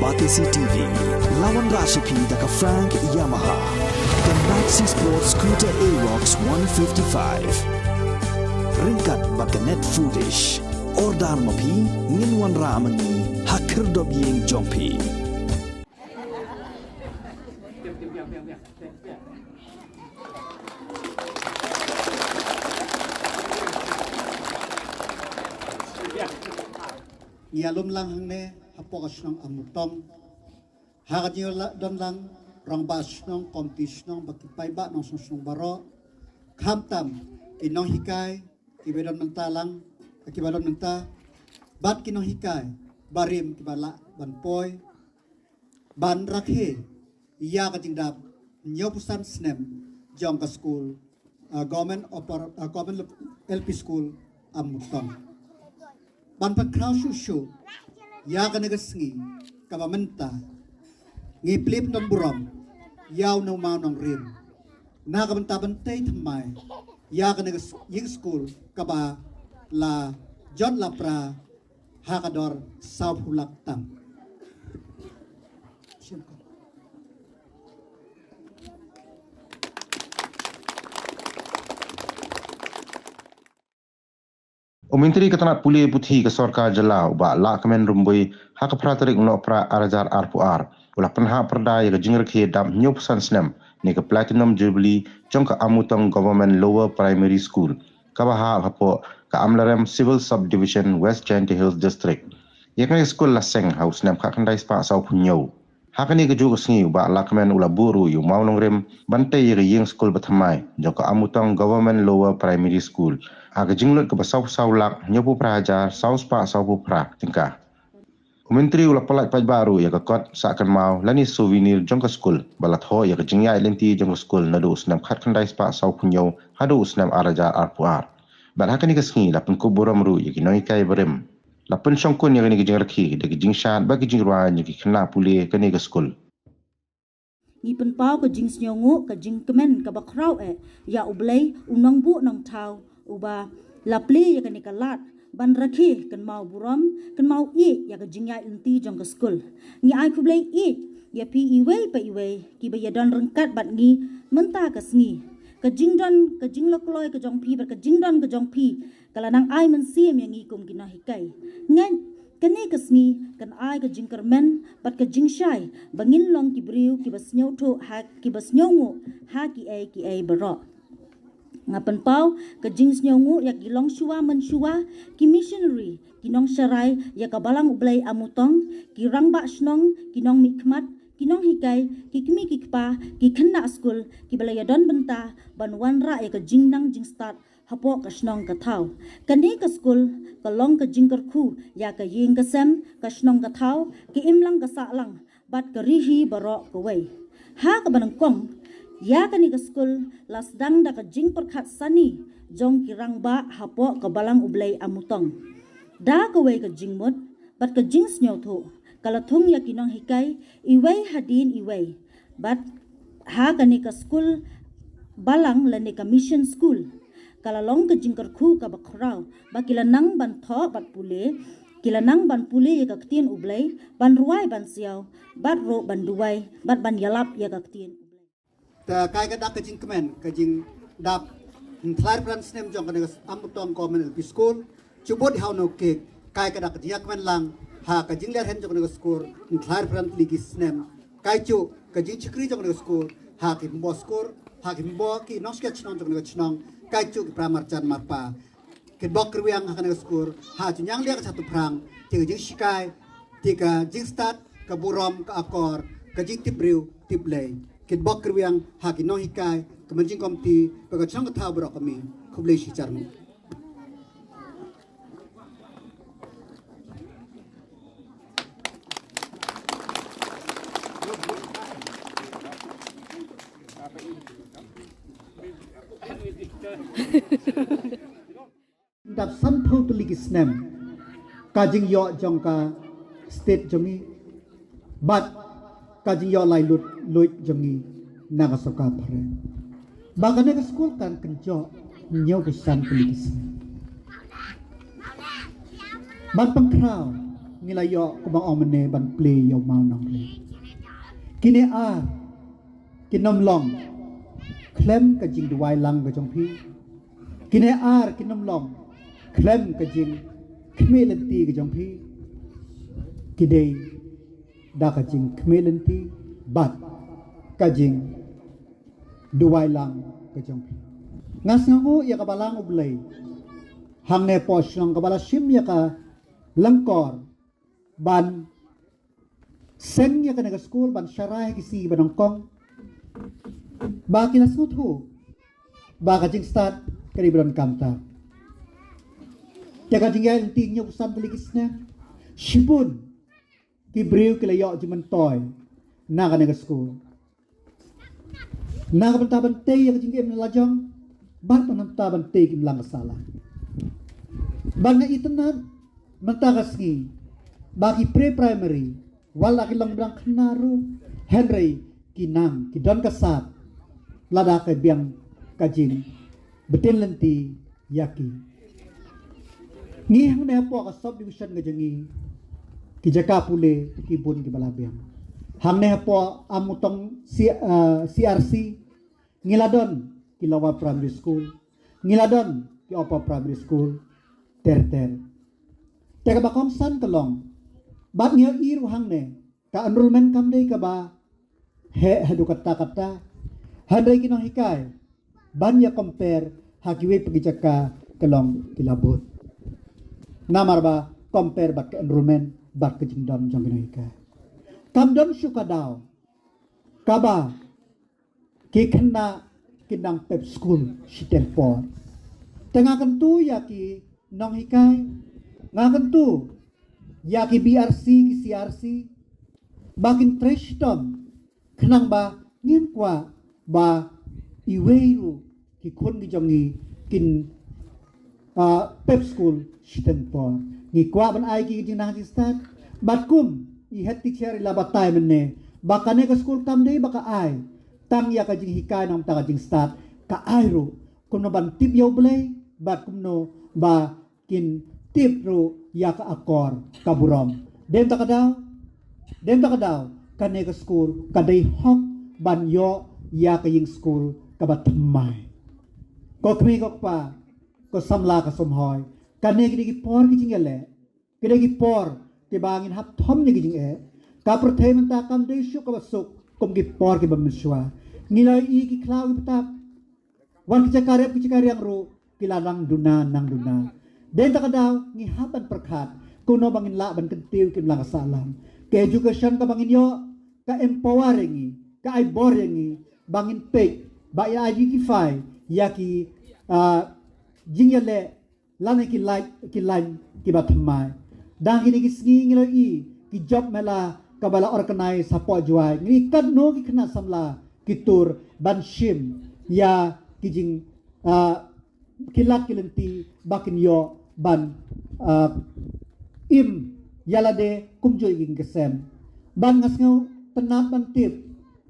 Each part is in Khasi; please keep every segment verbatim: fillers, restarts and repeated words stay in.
Batesi T V, la wanrah sha phi da ka Frank Yamaha, ka Maxi Sport Scooter Aerox one fifty-five. Ryngkat bad ka Net Foodish. Order ma phi, ngin wanrah ma ngi ha khyrdop ïing jong phi. Ngi ïalum lang hangne hapoh ka shnong Amutong. Ha ka jingdon lang rangbah shnong, komiti shnong, bad ki paidbah nongshong shnong baroh, khamtam ki nonghikai kiba don mynta lang, kiba don mynta, bad ki nonghikai barim kiba lah ban poi ban rakhe ïa ka jingdap hynñiewphew san snem jong ka skul, uh, Government Upper, uh, Government L P School Amutong. Ban pynkhraw shuh shuh ïa kane ka sngi kaba mynta, ngi plie pyndonburom ïa u nongmaw nongrim na ka bynta ban tei thymmai ïa kane ka s-, ïing skul kaba la jot la pra ha ka dor sawphew lak tam. U Myntri ka tnat pule puthi ka sorkar jylla, u Bah Lahkmen Rymbui, ha ka phra tarik u Nohprah ar hajar arphew ar, u la pynhap pyrda ïa ka jingrakhe dap hynñiewphew san snem ne ka Platinum Jubilee jong ka Amutong Government Lower Primary School, kaba hap hapoh ka Amlarem Civil Subdivision, West Jaintia Hills District. Ïa kane ka skul la seng ha u snem khatkhyndai spah sawphew hynñiew. Ha kane kajuh ka sngi, u Bah Lahkmen u la buh ruh ïa u mawnongrim ban tei ïa ka ïing skul bathymmai jong ka Amutong Government Lower Primary School ha ka jinglut kaba sawphew saw lak hynñiewphew phra hajar saw spah sawphew phra tyngka. U Myntri u la pyllait paidbah ruh ïa ka kot sah kynmaw lane souvenir jong ka skul ba la thoh ïa ka jingïaid lynti jong ka skul naduh u snem khatkhyndai spah sawphew hynñiew haduh u snem ar hajar arphew ar. Bad ha kane ka sngi la pynkup burom ruh ïa ki nonghikai barim. La pynshongkun ïa kane ka jingrakhe da ki jingshad bad ki jingrwai jong ki khynnah pule kane ka skul. Ngi pynpaw ka jingsngewnguh, ka jingkmen kaba khraw eh ïa U Blei, U Nongbuh Nongthaw, uba la plie ïa kane ka lad ban rakhe, kynmaw burom, kynmaw ïeit ïa ka jingïaid lynti jong ka skul. Ngi ai khublei ïeit ïa phi iwei pa iwei kiba ïadon ryngkat bad ngi mynta ka sngi. Ka jingdon, ka jingla kloi ka jong phi bad ka jingdon ka jong phi ka la nang ai mynsiem ïa ngi kum ki nonghikai. Ngeit kane ka sngi kan ai ka jingkyrmen bad ka jingshai ba ngin long ki briew kiba sngewthuh ha, kiba sngewnguh ha kiei kiei baroh. Nga pynpaw ka jingsngewnguh ïa ki longshuwa mynshuwa, ki missionary, ki nongsharai ïa ka Balang U Blei Amutong, ki rangbah shnong, ki nongmihkhmat, ki nonghikai, ki kmie ki kpa, ki khynnah skul kiba la ïadon bynta ban wanrah ïa ka jingnang jingstad hapoh ka shnong ka thaw. Kane ka skul ka long ka jingkyrkhu ïa ka ïing ka sem, ka shnong ka thaw, ka imlang ka sahlang bad ka ri hi baroh kawei. Ha kaba nyngkong, ïa kane ka skul la sdang da ka jingpyrkhat sani jong ki rangbah hapoh ka Balang U Blei Amutong. Da kawei ka jingmut bad ka jingsngewthuh, ka la thung ïa ki nonghikai iwei hadien iwei. Bad ha kane ka skul balang lane ka mission school, ka la long ka jingkyrkhu kaba khraw ba ki la nang ban thoh bad pule, ki la nang ban pule ïa ka ktien U Blei, ban rwai ban siaw, bad ruh ban duwai bad ban ïalap ïa ka ktien U Blei. Te kai ka dak ka jingkmen, ka jingdap hynñiewphew san snem jong kane ka Amutong Government L P School, jubut ha u nongkik, kai ka dak ka jingïakmen lang ha ka jinglehrian jong kane ka skul hynñiewphew san tylli ki snem. Kajuh ka jingshakri jong kane ka skul ha ki pynbor skul, ha ki pynbor ki nongshakri shnong jong kane ka shnong, kajuh ki para marjan marpa. Ki bok ki rwiang ha kane ka skul ha ka jingïaid lynti ka jingthrang, te ka jingshikai, te ka jingstad, ka burom, ka akor, ka jingtip briew tip Blei. Ki bok ki rwiang ha ki nonghikai, ka managing committee, bad ka shnong ka thaw baroh kawei. Khublei shibun. Dap sanphew tylli ki snem ka jingïoh jong ka state jong ngi bad ka jingïoh lai lut lut jong ngi na ka sorkar phareng. Ba kane ka skul kan kynjoh hynñiewphew san tylli ki snem. Ban pynkhraw ngi la ïoh kumba ong mynne ban plie ïa u mawnongrim. Kine ar kin ym long khlem ka jingduwai lang ka jong phi. Kine ar kin ym long khlem ka jingkhmih lynti ka jong phi. Ki dei da ka jingkhmih lynti bad ka jingduwai lang ka jong phi. Nga sngewnguh ïa ka Balang U Blei hangne hapoh shnong kaba la shim ïa ka lyngkor ban seng ïa kane ka skul ban sharai ha ki sngi ba nyngkong ba ki la sngewthuh ba ka jingstad ka dei ba donkam tam. Te ka jingïaid lynti hynñiewphew san tylli ki snem, shibun ki briew ki la ïoh jingmyntoi na kane ka skul. Na ka bynta ban tei ïa ka jingim na la jong bad na ka bynta ban tei ka imlang ka sahlang. Bad nga itynnad mynta ka sngi ba ki pre-primary, wat la ki long ba dang khynnah ruh, hynrei ki nang ki don ka sap lada ka biang ka jingbtin lynti ïa ki. Ngi hangne hapoh ka sub division ka jong ngi, ki jaka pule ki bun kiba la biang. Hangne hapoh Amutong C, ah, C R C, ngi la don ki Lower Primary School, ngi la don ki Upper Primary School ter ter. Te kaba kongsan ka long, bad ngi ïohi ruh hangne ka enrollment kam dei kaba heh haduh katta katta. Hynrei ki nonghikai ban ïa compare ha kiwei pat ki jaka ka long ki la bud. Namar ba compare bad ka enrollment bad ka jingdon jong ki nonghikai, kam don shuh ka daw kaba ki khynnah ki nang pep skul shiteng por. Te nga kyntu ïa ki nonghikai, nga kyntu ïa ki B R C, ki C R C, ba kin trei shitom khnang ba ngim kwah ba iwei ruh ki khun ki jong ngi kin, ah, pep skul shiteng por. Ngi kwah ban ai ki jingnang jingstad. Bad kum i head teacher i la batai mynne ba kane ka skul kam dei ba ka ai tang ïa ka jinghikai na ka bynta ka jingstad, ka ai ruh kumno ban tip ïa U Blei bad kumno ba kin tip ruh ïa ka akor ka burom. Dei na kata ka daw, dei na kata ka daw kane ka skul ka dei hok ban ïoh ïa ka ïing skul kaba thymmai. Ko kmie ko kpa, ko samla ka sumhoi, kane ki dei ki por ki jingïaleh, ki dei ki por kiba ngin hap thom ïa ki jingeh. Ka pyrthei mynta kam dei shuh kaba suk kum ki por kiba mynshuwa. Ngi la ïohi ki khlaw ki btap, wat ki jaka rep ki jaka riang ruh ki la nang duna nang duna. Dei na kata ka daw ngi hap ban pyrkhat kumno ba ngin lah ban kyntiew ki imlang ka sahlang. Ka education kaba ngin ïoh ka empower ïa ngi, ka ai bor ïa ngi ba ngin peit, ba ïa identify ïa ki, ah, jingïaleh lane ki lain, ki lain kiba thymmai. Dang kine ki sngi ngi la ïohi ki job mela kaba la organize hapoh Jowai. Ngi ïohi katno ki khynnah samla ki tur ban shim ïa ki jing, ah, ki lad ki lynti ba kin ïoh ban, ah, im ïa lade kumjuh ïa ki jingkyrshan. Bad nga sngewtynnat ban tip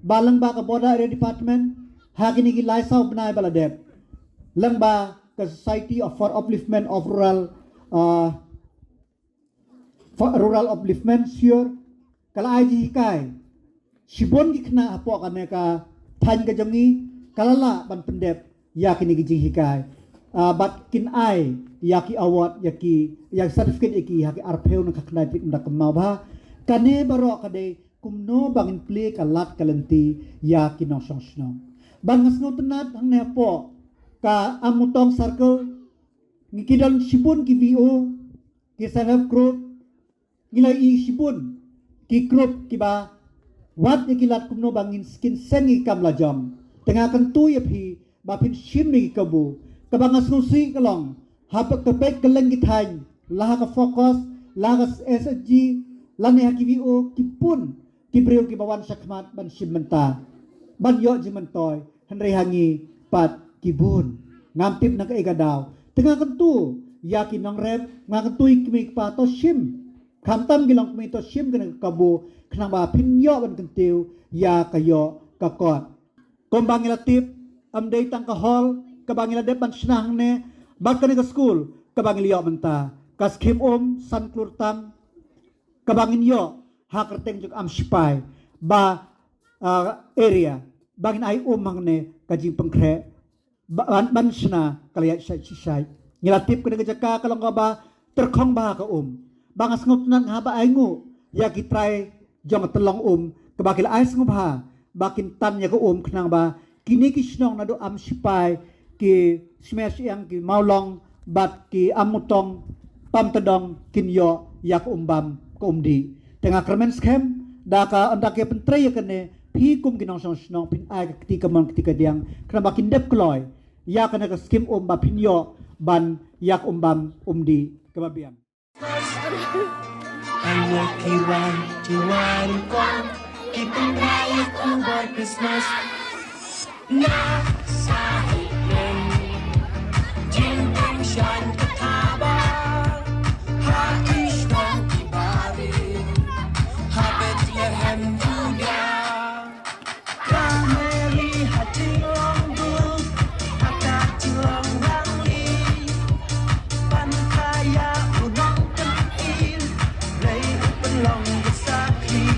ba lyngba ka Border Area Department ha kine ki lai saw bnai ba la dep, lyngba ka Society of, for Upliftment of Rural, ah, for Rural Upliftment, SURE, ka la ai jinghikai shibun ki khynnah hapoh kane ka thaiñ ka jong ngi, ka la lah ban pyndep ïa kine ki jinghikai. Ah, bad kin ai ïa ki award, ïa ki, ïa ki certificate ïa ki ha ki arphew ne khatkhyndai tarik mynta kynmaw bha. Kane baroh ka dei kumno ba ngin plie ka lad ka lynti ïa ki nongshong shnong. Bad nga sngewtynnat hangne hapoh ka Amutong Circle, ngi ki don shibun ki V O, ki self help group, ngi la ïohi shibun ki group kiba wad ïa ki lad kumno ba ngin skin seng ïa ki kam la jong. Te nga kyntu ïa phi ba phin shim ïa ki kabu. Kaba nga sngewsih ka long haba ka peit kylleng ki thaiñ, la ha ka FOCUS, la ha ka S H G, lane ha ki V O, ki bun ki briew kiba wan shakhmat ban shim bynta, ban ïoh jingmyntoi, hynrei ha ngi pat ki bun. Ngam tip na kaei ka daw. Te nga kyntu ïa ki nongrep, nga kyntu ïa ki kmie ki kpa, to shim. Khamtam ki longkmie, to shim kane ka kabu khnang ba phin ïoh ban kyntiew ïa ka ïoh ka kot. Kumba ngi la tip, ym dei tang ka hall kaba ngi la dep ban shna hangne bad kane ka skul kaba ngi la ïoh mynta. Ka skhim um san klur tam, kaba ngin ïoh ha kyrteng jong ka am sipai ba, ah, area, ba ngin ai um hangne ka jingpynkhreh ban, ban shna ka la ïaid shait shait. Ngi la tip kane ka jaka ka long kaba tyrkhong bha ka um. Ba nga sngewtynnat nga haba ai nguh ïa ki trai jong ka tyllong um kaba ki la ai sngewbha ba kin tan ïa ka um khnang ba kine ki shnong naduh am sipai, ki Smer Syiang, ki Mawlong bad ki am Mutong, Pamtadong kin ïoh ïa ka um bam ka um dih. Te nga kyrmen skhem da ka ynda ki pyntrei ïa kane, phi kum ki nongshong shnong phin ai ka kti kamon kti kadiang khnang ba kin dep kloi ïa kane ka skim um ba phin ïoh ban ïa ka um bam um dih kaba biang. Anak kiwan kiwan kong, kita raya kubar Christmas. Na sahit men jintang shan kataba ha ishtong kibari ha Bethlehem Juda. Ka Mary ha jinglong duk ha ka jinglong rangli, ban kaya u nongpynim rei u pynlong bsakhi.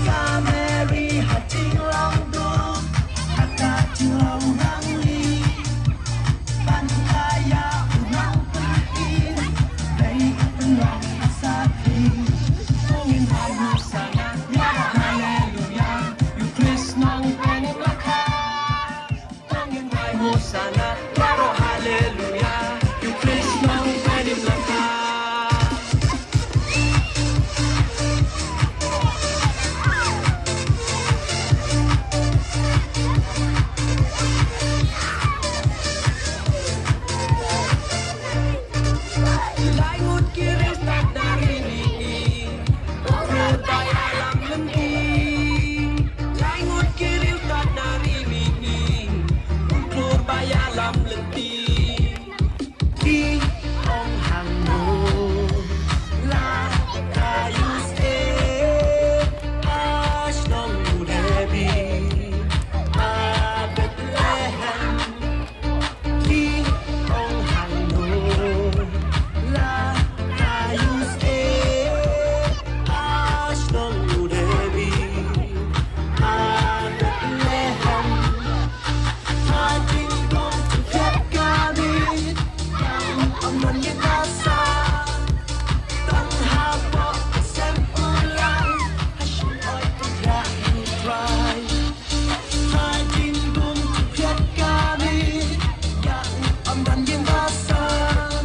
Ka Mary ha jinglong duk ha ka jinglong rangli, ban kaya u nongpynim rei u pynlong bsakhi. Ong in hai Hosanna, ïaroh Hallelujah, ïa u Khrist nongpynim la kha. Ong in hai Hosanna, ïaroh Hallelujah, ïa u Khrist nongpynim la kha. Lai ngut ki riewstad na ri mihngi, u khlur ba ïalam lynti. Lai ngut ki riewstad na ri mihngi, u khlur ba ïalam lynti. Ki ong hangno la ka ïohsngew ha shnong u Lebi, ha Bethlehem. Ki ong hangno la ka ïohsngew ha shnong u Lebi, ha Bethlehem. Ha jingbun jingpyat ka miet, ïa u ym don ïing basan. Tang hapoh ka sem u Blei, ha shynroi pynïaid u Trai. Ha jingbun jingpyat ka miet, ïa u ym don ïing basan.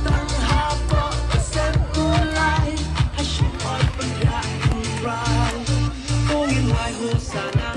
Tang hapoh ka sem u Blei, ha shynroi pynïaid u Trai. Ong in hai Hosanna,